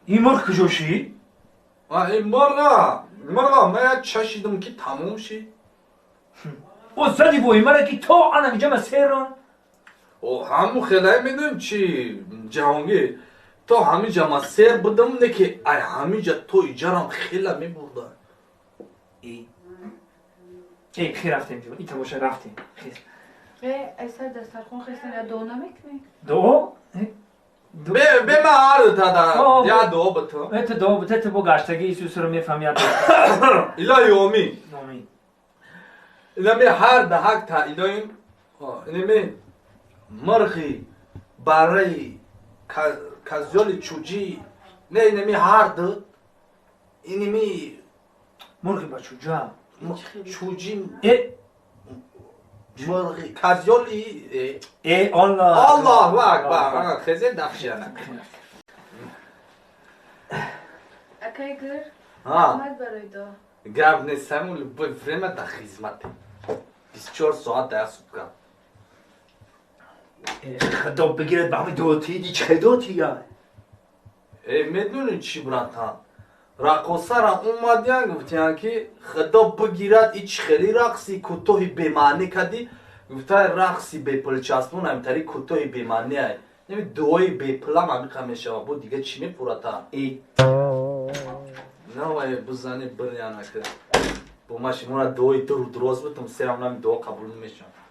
Ин мурғ куҷо шид? Ин мурға, мурға ман як чашидам, ки тамом шид. О, зади бои мара, ки то ана миҷама серон. О, ҳаму хелай, медонӣ чи, Ҷаҳонгир, то ҳамиҷа ман сер будам, не ки ай ҳамиҷа то иҷарам хела мебурда. Э, хе, рафтем, ита боша, рафтем, хез. Э, ай сар дастархон хестан, я дуо намекунӣ? Дуо? Бе, ман ҳар тада я дуо битам. Это дуо бите, ту бо гаштаги Исусро мефаҳми. Илоҳи, омин. Омин. Инами ҳар даҳак та илоҳим, инами мирғи барраи казёли чуҷӣ, не, инами ҳар ду иними Мурғи ба чуҷа. Чуҷи. Э. Мирғи казёли. Э, Аллоҳ. Аллоҳу акбар, хезе дафшиана. Акай гир, раҳмат барои дуо. Гап нест, ҳамун любое время да хизмате, 24 соат да як сутка. Худо бигирад ба ҳами дуотиди, чӣ дуотия? Э, медонӣ чӣ, братан, раққосара омадиян, гуфтиян, ки худо бигирад, ич хели рақси кӯтоҳи бемаънӣ кардӣ. Гуфта, рақси бепулчаспон ҳамитари кӯтоҳи бемаъниай. Неми дуои бепулам ҳамиқа мешава, бо дига чӣ мепурата? Навай бизани бирянака, бо ма шимора дуои дуру дуроз битум, серам нами дуо қабул намешавад.